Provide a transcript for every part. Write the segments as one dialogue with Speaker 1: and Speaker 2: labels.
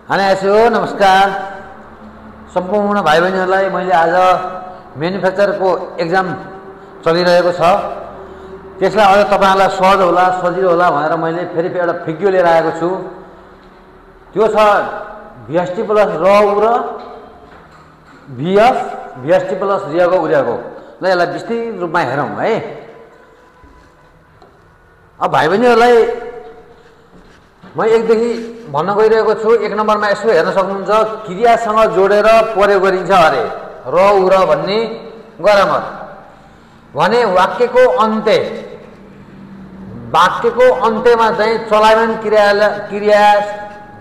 Speaker 1: आनायसो नमस्कार सम्पूर्ण भाइ बहिनीहरूलाई मैले आज म्यानुफ्याक्चरको एक्जाम चलिरहेको छ त्यसलाई अझ तपाईहरुलाई सहज होला सजिलो होला भनेर मैले फेरि एउटा फिग्यो लिएर आएको छु त्यो छ VST प्लस र उ र VST प्लस रियाको उर्याको ल यसलाई विस्तृत रूपमा हेरौँ है। अब भाइ बहिनीहरूलाई म एकदेखि भन्न गइरहेको छु। एक नम्बरमा यसो हेर्न सक्नुहुन्छ क्रियासँग जोडेर प्रयोग गरिन्छ अरे र उ र भन्ने ग्रामर भने वाक्यको अन्त्यमा चाहिँ चलायमान क्रिया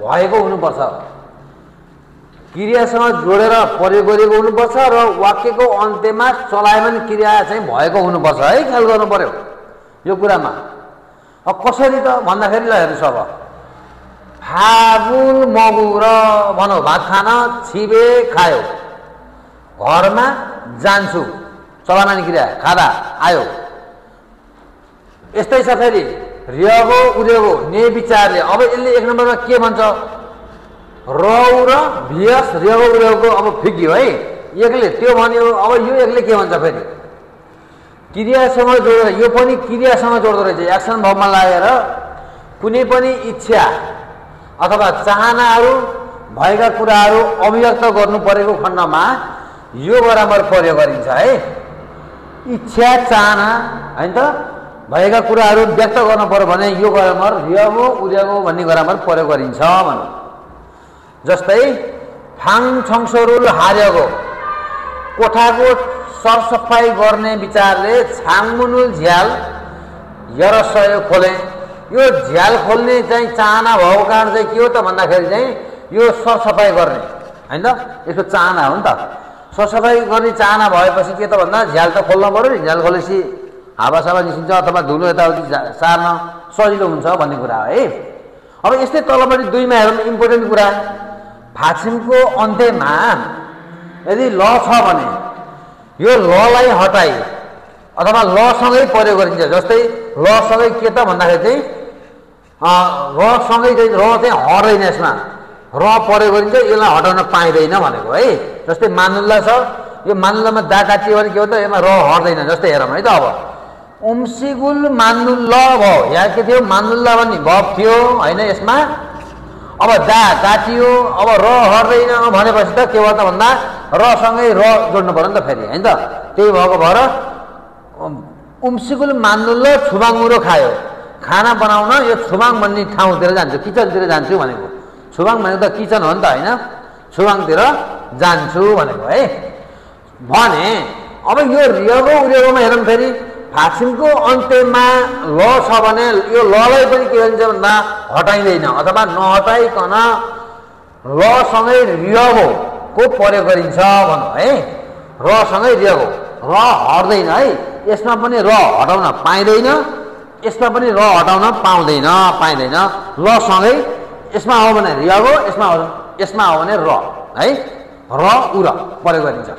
Speaker 1: भएको हुनुपर्छ। क्रियासँग जोडेर प्रयोग गरिएको हुनुपर्छ र वाक्यको अन्त्यमा चलायमान क्रिया चाहिँ भएको हुनुपर्छ है। ख्याल गर्नु पर्यो यो कुरामा। अब कसरी त भन्दाखेरि ल हेर्नुस् अब फागुन मगुर भनौँ भात खान छिबे खायो घरमा जान्छु चलायमान क्रिया खादा आयो। यस्तै छ फेरि रियगो उर्यगो ने विचारले। अब यसले एक नम्बरमा के भन्छ र उ र VS रियगो उर्यगो अब फिग्यो है एकले त्यो भन्यो। अब यो एकले के भन्छ फेरि क्रियासँग जोडेर यो पनि क्रियासँग जोड्दो रहेछ। एक्सन भर्बमा लागेर कुनै पनि इच्छा अथवा चाहनाहरू भएका कुराहरू अभिव्यक्त गर्नु परेको खण्डमा यो ग्रामर प्रयोग गरिन्छ है। इच्छा चाहना हैन त भएका कुराहरू व्यक्त गर्नु पर्यो भने यो ग्रामर रियगो उर्यगो भन्ने ग्रामर प्रयोग गरिन्छ भनौँ। जस्तै फाङ छङसरुल हार्यगो कोठाको सरसफाई गर्ने विचारले छाङमुनुल झ्याल यरसय खोले। यो झ्याल खोल्ने चाहिँ चाहना भएको कारण चाहिँ के हो त भन्दाखेरि चाहिँ यो सरसफाई गर्ने हैन त यसको चाहना हो नि त। सरसफाई गर्ने चाहना भएपछि के त भन्दा झ्याल त खोल्न पर्यो नि। झ्याल खोलेपछि हावासावा निस्किन्छ अथवा धुलो यताउति सार्न सजिलो हुन्छ भन्ने कुरा है। अब यस्तै तलपट्टि दुईमा हेरौँ इम्पोर्टेन्ट कुरा फाक्सिमको अन्त्यमा यदि ल छ भने यो ललाई हटाई अथवा लसँगै प्रयोग गरिन्छ। जस्तै लसँगै के त भन्दाखेरि चाहिँ रसँगै चाहिँ र चाहिँ हट्दैन यसमा र प्रयोग गरिन्छ यसलाई हटाउन पाइँदैन भनेको है। जस्तै मानुल्ला छ यो मानुल्लामा दा काटियो भने के हो त यसमा र हट्दैन। जस्तै हेरौँ है त अब उम्सिगुल मानुल्ला भयो यहाँ के थियो मानुल्ला भन्ने भब थियो होइन यसमा। अब दा काटियो अब र हट्दैन भनेपछि त के भयो त भन्दा रसँगै र जोड्नु पर्यो नि त फेरि होइन त। त्यही भएको भएर उम्सिगुल मानुल्ला छुबाङ्गुरो खायो खाना बनाउन यो छुबाङ भन्ने ठाउँतिर जान्छु किचनतिर जान्छु भनेको। छुबाङ भनेको त किचन हो नि त होइन छुबाङतिर जान्छु भनेको है भने। अब यो रियगो उर्यगोमा हेरौँ फेरि फाक्सिमको अन्त्यमा ल छ भने यो ललाई पनि के भन्छ भन्दा हटाइँदैन अथवा नहटाइकन लसँगै रियगोको प्रयोग गरिन्छ भनौँ है। रसँगै रियगो र हट्दैन है यसमा पनि र हटाउन पाइँदैन यसमा पनि र हटाउन पाइँदैन। लसँगै यसमा हो भने रियगो यसमा हो भने र है र उ र प्रयोग गरिन्छ।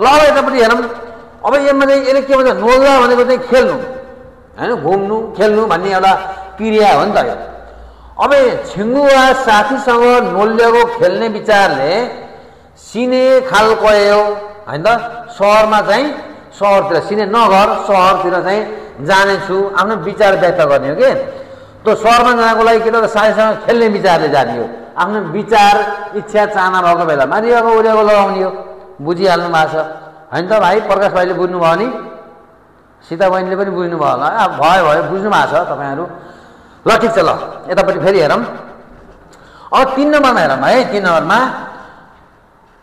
Speaker 1: ल यतापट्टि हेरौँ अब यसले के भन्छ नोल्दा भनेको चाहिँ खेल्नु होइन घुम्नु खेल्नु भन्ने एउटा क्रिया हो नि त यो। अब छिङ्गु वा साथीसँग नोल्यगो खेल्ने विचारले सिने खाल गयो होइन त सहरमा चाहिँ सहरतिर सिने नगर सहरतिर चाहिँ जानेछु आफ्नो विचार व्यक्त गर्ने हो कि। त्यो सहरमा जानको लागि के त साथीसँग खेल्ने विचारले जाने हो आफ्नो विचार इच्छा चाहना भएको बेलामा रियगो उर्यगो लगाउने हो। बुझिहाल्नु भएको छ होइन त भाइ। प्रकाश भाइले बुझ्नुभयो नि सीता बहिनीले पनि बुझ्नुभयो होला भयो बुझ्नु भएको छ तपाईँहरू। ल ठिक छ ल यतापट्टि फेरि हेरौँ अब 3 नम्बरमा हेरौँ है। 3 नम्बरमा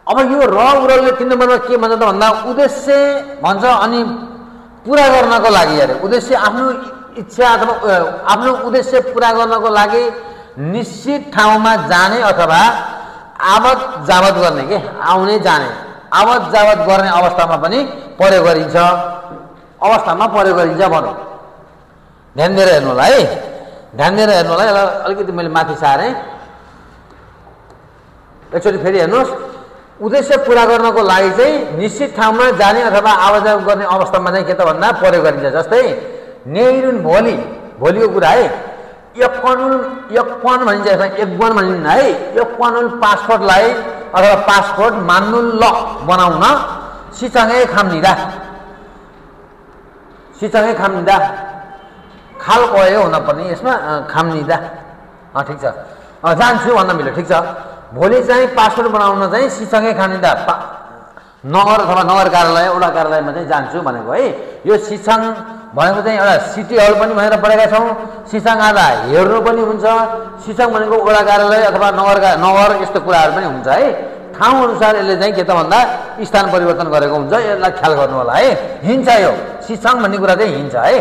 Speaker 1: अब यो र उरले 3 नम्बरमा के भन्छ त भन्दा उद्देश्य भन्छ अनि पुरा गर्नको लागि अरे उद्देश्य आफ्नो इच्छा अथवा आफ्नो उद्देश्य पुरा गर्नको लागि निश्चित ठाउँमा जाने अथवा आवत जावत गर्ने के आउने जाने आवत जावत गर्ने अवस्थामा पनि प्रयोग गरिन्छ भनौँ। ध्यान दिएर हेर्नु होला है यसलाई अलिकति मैले माथि सारेँ एकचोटि फेरि हेर्नुहोस्। उद्देश्य पुरा गर्नको लागि चाहिँ निश्चित ठाउँमा जाने अथवा आवत जावत गर्ने अवस्थामा चाहिँ के त भन्दा प्रयोग गरिन्छ। जस्तै नेरुन भोलिको कुरा है यक्पन भनिन्छ, यसमा एकवन भनिन्न है। यक्पनुल पासपोर्टलाई अथवा पासपोर्ट मान्नु ल बनाउन सिचङे खाम्निदा, सिचङे खाम्निदा, खाल गयो हुन पर्ने यसमा खाम्निदा। ठिक छ, जान्छु भन्न मिल्यो। ठिक छ, भोलि चाहिँ पासपोर्ट बनाउन चाहिँ सिचङे खाम्निदा नगर अथवा नगर कार्यालय वडा कार्यालयमा चाहिँ जान्छु भनेको है। यो सिचङ भनेको चाहिँ एउटा सिटी हल पनि भनेर पढेका छौँ। सिचङ आधा हेर्नु पनि हुन्छ। सिचङ भनेको वडा कार्यालय अथवा नगर यस्तो कुराहरू पनि हुन्छ है। ठाउँ अनुसार यसले चाहिँ के त भन्दा स्थान परिवर्तन गरेको हुन्छ, यसलाई ख्याल गर्नु होला है। हिन्छ यो सिचङ भन्ने कुरा चाहिँ हिन्छ है,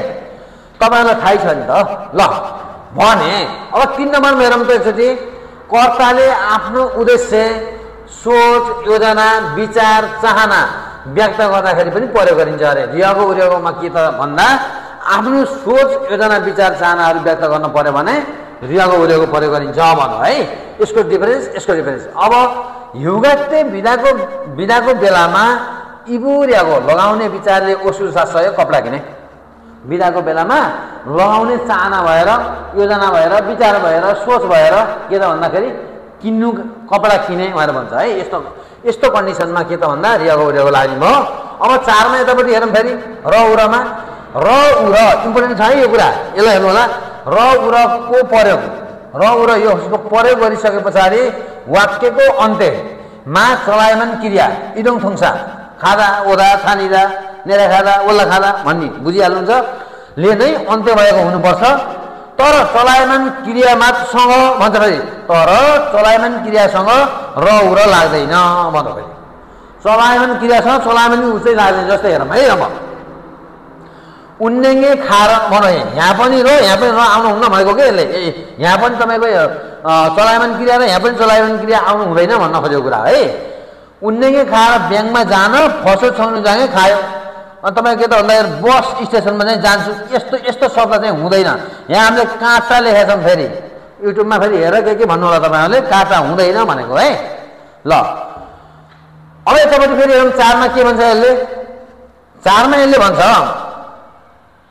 Speaker 1: तपाईँहरूलाई थाहै छ नि त। ल भने अब 3 नम्बरमा हेरौँ त एकचोटि। कर्ताले आफ्नो उद्देश्य, सोच, योजना, विचार, चाहना व्यक्त गर्दाखेरि पनि प्रयोग गरिन्छ अरे। रियगो उर्यगोमा के त भन्दा आफ्नो सोच, योजना, विचार, चाहनाहरू व्यक्त गर्नु पर्यो भने रियगो उर्यगो प्रयोग गरिन्छ भन्नु है। यसको डिफरेन्स, यसको डिफरेन्स। अब युगाते बिदाको बेलामा इबु रियगो लगाउने विचारले ओसु सासय कपडा किने। बिदाको बेलामा लगाउने चाहना भएर, योजना भएर, विचार भएर, सोच भएर के त भन्दाखेरि किन्नु कपडा किने भनेर भन्छ है। यस्तो कन्डिसनमा के त भन्दा रियगो उर्यगो लाग्ने भयो। अब 4 मा यतापट्टि हेरौँ फेरि। र उरमा र उर इम्पोर्टेन्ट छ है यो कुरा, यसलाई हेर्नु होला। र उरको प्रयोग, र उर यसको प्रयोग गरिसके पछाडि वाक्यको अन्त्यमा चलायमान क्रिया इदोङ थोङसा खादा ओदा खानिदा नेरा खादा ओल्ला खादा भन्ने बुझिहाल्नुहुन्छ ले नै अन्त्य भएको हुनुपर्छ। तर चलायमान क्रियासँग भन्छ फेरि, तर चलायमान क्रियासँग र उर लाग्दैन भन्छ फेरि। चलायमान क्रियासँग चलायमान उच्चै लाग्दैन। जस्तै हेरौँ है। अब उन्नेङ्गे खार भनौँ, यहाँ पनि र यहाँ पनि र आउनु हुन्न भनेको के यसले। यहाँ पनि तपाईँको चलायमान क्रिया र यहाँ पनि चलायमान क्रिया आउनु हुँदैन भन्न खोजेको कुरा है। उन्नेङ्गे खाएर ब्याङ्कमा जान फसो छाउनु जाने खायो। अनि तपाईँ के त भन्दाखेरि बस स्टेसनमा चाहिँ जान्छु, यस्तो शब्द चाहिँ हुँदैन। यहाँ हामीले काँटा लेखेका छौँ फेरि, युट्युबमा फेरि हेरेर के भन्नु होला तपाईँहरूले, काँटा हुँदैन भनेको है। ल अब यतापट्टि फेरि हेरौँ 4 मा के भन्छ यसले। 4 मा यसले भन्छ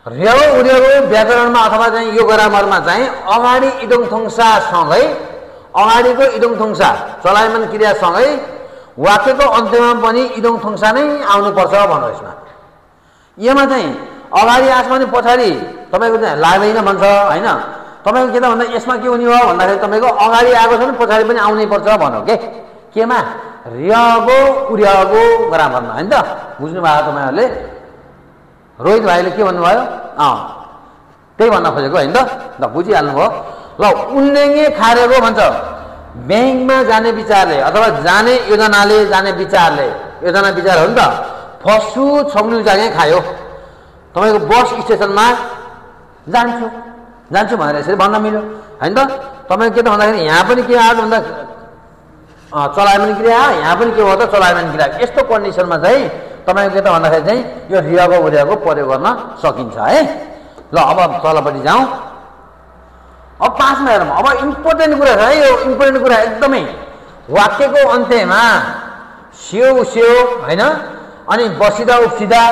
Speaker 1: रियगो उर्यगो व्याकरणमा अथवा चाहिँ यो ग्रामरमा चाहिँ अगाडि इदोङ थोङसासँगै, अगाडिको इदोङ थोङसा चलायमान क्रियासँगै वाक्यको अन्त्यमा पनि इदोङ थोङसा नै आउनुपर्छ भन्नु। यसमा यसमा चाहिँ अगाडि आएछ भने पछाडि तपाईँको चाहिँ लाग्दैन भन्छ होइन। तपाईँको के त भन्दा यसमा के हुने हो भन्दाखेरि तपाईँको अगाडि आएको छ भने पछाडि पनि आउनै पर्छ भन्नु। केमा रियगो उर्यगो ग्रामरमा होइन त। बुझ्नुभयो तपाईँहरूले? रोहित भाइले के भन्नुभयो? त्यही भन्न खोजेको होइन त। ल बुझिहाल्नुभयो। ल उन्नेङ्गे खारेको भन्छ ब्याङ्कमा जाने विचारले अथवा जाने योजनाले, जाने विचारले, योजना विचार हो नि त। फसु छग्नु जाने खायो। तपाईँको बस स्टेसनमा जान्छु भनेर यसरी भन्न मिल्यो होइन त। तपाईँको के त भन्दाखेरि यहाँ पनि के आयो भन्दा चलायमान क्रिया, यहाँ पनि के हो त चलायमान क्रिया। यस्तो कन्डिसनमा चाहिँ तपाईँको के त भन्दाखेरि चाहिँ यो रियगो उर्यगो प्रयोग गर्न सकिन्छ है। ल अब तलपट्टि जाउँ। अब 5 मा हेरौँ। अब इम्पोर्टेन्ट कुरा छ है यो, इम्पोर्टेन्ट कुरा एकदमै। वाक्यको अन्त्यमा स्यो स्यो होइन, अनि बसिदा उप्सिदा,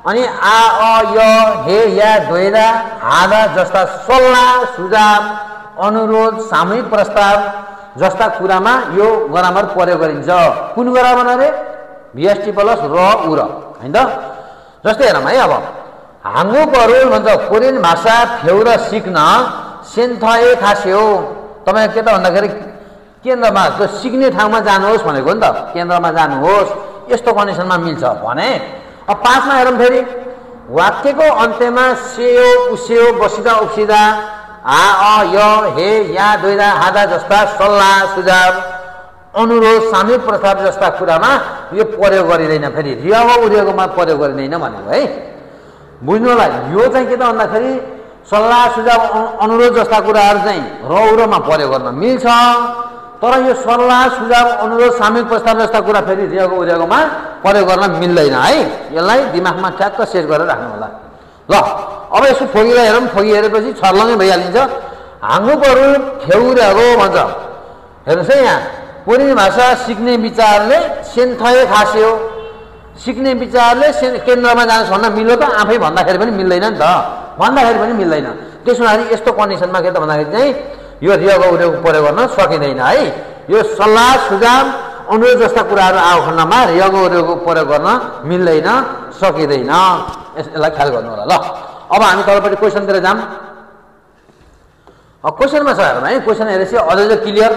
Speaker 1: अनि आ अ य हे या द्वैदा हादा जस्ता सल्लाह सुझाव अनुरोध सामूहिक प्रस्ताव जस्ता कुरामा यो ग्रामर प्रयोग गरिन्छ। कुन ग्रामर अरे? VST प्लस र उर होइन त। जस्तै हेरौँ है। अब हाङ्गो परुल भन्छ कोरियन भाषा फेउर सिक्न सेन्थए खास्यो। तपाईँ के त भन्दाखेरि केन्द्रमा त्यो सिक्ने ठाउँमा जानुहोस् भनेको नि त, केन्द्रमा जानुहोस् यस्तो कन्डिसनमा मिल्छ भने। अब 5 मा हेरौँ फेरि। वाक्यको अन्त्यमा सेयो उस्यो बसिदा उप्सिदा आ अ य हे या द्वैदा हादा जस्ता सल्लाह सुझाव अनुरोध सामूहिक प्रस्ताव जस्ता कुरामा यो प्रयोग गरिँदैन। फेरि रियगो उर्यगोमा प्रयोग गरिँदैन भनेको है। बुझ्नु होला। यो चाहिँ के त भन्दाखेरि सल्लाह सुझाव अनुरोध जस्ता कुराहरू चाहिँ र उरमा प्रयोग गर्न मिल्छ। तर यो सल्लाह सुझाव अनुरोध सामूहिक प्रस्ताव जस्ता कुरा फेरि रियगो उर्यगोमा प्रयोग गर्न मिल्दैन है। यसलाई दिमागमा ठ्याक्क सेट गरेर राख्नु होला। ल अब यसो फोगीलाई हेरौँ। फोगी हेरेपछि छर्लङ्गै भइहालिन्छ। हाङ्गो परुल फेउरेगो भन्छ। हेर्नुहोस् है, यहाँ कोरियन भाषा सिक्ने विचारले सेन्थए खास्यो। सिक्ने विचारले केन्द्रमा जानुहोस् भन्न मिल्यो त? आफै भन्दाखेरि पनि मिल्दैन नि त, भन्दाखेरि पनि मिल्दैन। त्यसो हुँदाखेरि यस्तो कन्डिसनमा के त भन्दाखेरि चाहिँ यो रियगो उरेगो प्रयोग गर्न सकिँदैन है। यो सल्लाह सुझाव अनुरोध जस्ता कुराहरू आएको खण्डमा रियगो उरेगो प्रयोग गर्न मिल्दैन, सकिँदैन। यसलाई ख्याल गर्नु होला ल। अब हामी तलपट्टि क्वेसनतिर जाऊँ। क्वेसनमा छ हेर्नु है, क्वेसन हेरेपछि अझै क्लियर।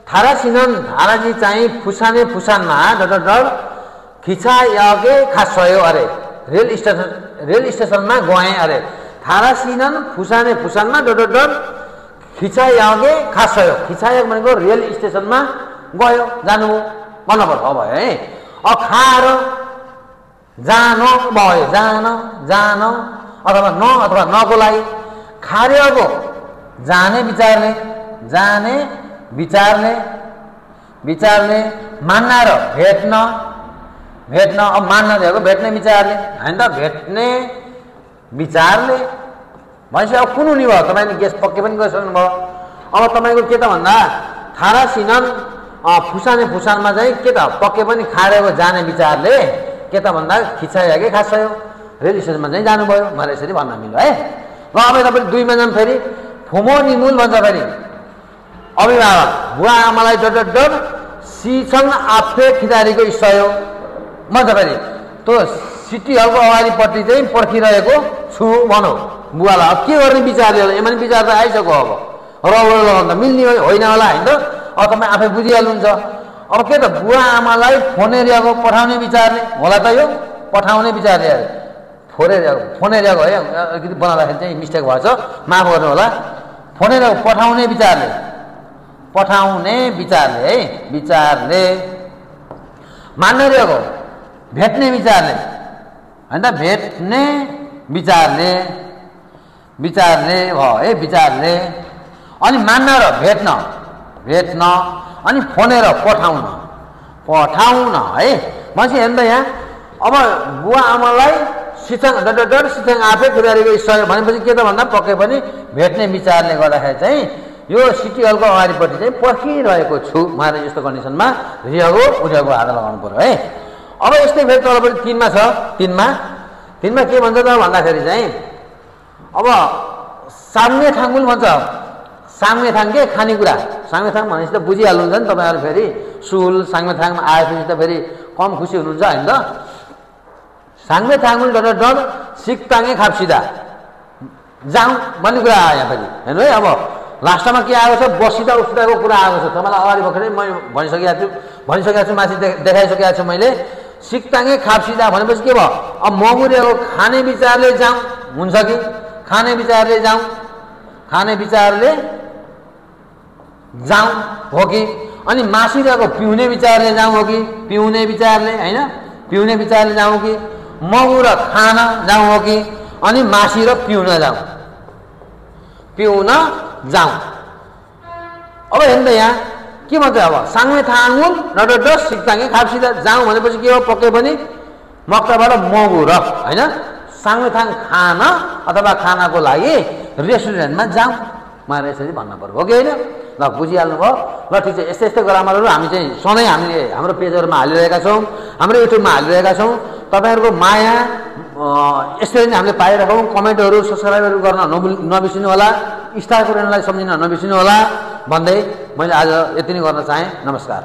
Speaker 1: थारासिनन धाराजी चाहिँ फुसाने फुसानमा डर खिचायागे खासयो अरे, रेल स्टेसनमा गए अरे। थारासिनन फुसाने फुसानमा डर खिचायागे खासयो। खिचायाग भनेको रेल स्टेसनमा गयो, जानुभयो भन्नुपर्छ अब है। अब खाएर जानो भयो, जान अथवा नको लागि खारेको जाने विचारले मान्ना र भेट्न अब मान्न दिएको भेट्ने विचारले होइन त, भेट्ने विचारले भनेपछि अब कुन हुने भयो तपाईँले गेस पक्कै पनि गरिसक्नुभयो। अब तपाईँको के त भन्दा थारासिनन फुसाने फुसानमा चाहिँ के त पक्कै पनि खारेको जाने विचारले के त भन्दा खिचायागे खासयो, रेल स्टेसनमा चाहिँ जानुभयो, मलाई यसरी भन्न मिल्यो है। ल अब तपाईँले 2 मा जाऊँ फेरि। फुमो निमुल भन्छ फेरि अभिभावक बुवा आमालाई डर सिछन् आफै खिदारीको सहयोग भन्छ फेरि। त्यो सिटी हलको अगाडिपट्टि चाहिँ पर्खिरहेको छु भनौँ बुवालाई। अब के गर्ने विचारले होला, यमन विचार त आइसक्यो। अब रौलो भन्दा मिल्ने होइन होला होइन त, अब तपाईँ आफै बुझिहाल्नुहुन्छ। अब के त बुवा आमालाई फोनेरियाको पठाउने विचारले होला त, यो पठाउने विचारले फोनेरियाको है, अलिकति बनाउँदाखेरि चाहिँ मिस्टेक भएछ, माफ गर्नु होला। फोनेरियाको पठाउने विचारले है, विचारले मान्नेरियाको भेट्ने विचारले होइन त, भेट्ने विचारले भयो है, विचारले। अनि मान्न र भेट्न अनि फोनेर पठाउन है। मान्छे हेर्नु त यहाँ अब बुवा आमालाई सिछाङ सिछाङ आफै खिदारीको सहयोग भनेपछि के त भन्दा पक्कै पनि भेट्ने विचारले गर्दाखेरि चाहिँ यो सिटी हलको अगाडिपट्टि चाहिँ पर्खिरहेको छु उहाँले यस्तो कन्डिसनमा रियगो उरियगो हात लगाउनु पर्यो है। अब यस्तै फेरि तलपट्टि 3 मा छ। 3 मा के भन्छ त भन्दाखेरि चाहिँ अब साङ्गे थाङ्गुल भन्छ। साङ्गे थाङ के खानेकुरा, साङ्गे थाङ भनेपछि त बुझिहाल्नुहुन्छ नि तपाईँहरू। फेरि सुल साङ्गे थाङमा आएपछि त फेरि कम खुसी हुनुहुन्छ होइन त। साङ्गे थाङ्गुल डर सिक्ताङ्गे खाप्सिदा जाउँ भन्ने कुरा आयो यहाँ फेरि हेर्नु है। अब लास्टमा के आएको छ, बसिदा उठ्दाको कुरा आएको छ। तपाईँलाई अगाडि भर्खरै मैले भनिसकेको छु माथि देखाइसकेको छु मैले। सिक्ताङ्गे खाप्सिदा भनेपछि के भयो, अब मगुरेको खाने विचारले जाउँ हुन्छ कि खाने विचारले जाउँ हो कि, अनि मासिरहेको पिउने विचारले जाउँ हो कि, पिउने विचारले होइन, पिउने विचारले जाउँ कि, मगु र खान जाउँ हो कि, अनि मासी र पिउन जाउँ। अब हेर्नु त यहाँ के भन्छ, अब साङ्गे थाङ्गुल डर सिक्ताङ्गे खाप्सिदा जाउँ भनेपछि के हो, पक्कै पनि मक्काबाट मगु र होइन साङ्गे थाङ खान अथवा खानाको लागि रेस्टुरेन्टमा जाउँ मलाई यसरी भन्न पर्यो हो कि होइन। ल बुझिहाल्नु भयो। ल ठिक छ, यस्तै ग्रामरहरू हामी चाहिँ सधैँ हामीले हाम्रो पेजहरूमा हालिरहेका छौँ, हाम्रो युट्युबमा हालिरहेका छौँ। तपाईँहरूको माया यसरी नै हामीले पाइरहेको। कमेन्टहरू सब्सक्राइबहरू गर्न नबिर्सिनु होला, स्टार कोरेनलाई सम्झिन नबिर्सिनु होला भन्दै मैले आज यति नै गर्न चाहेँ। नमस्कार।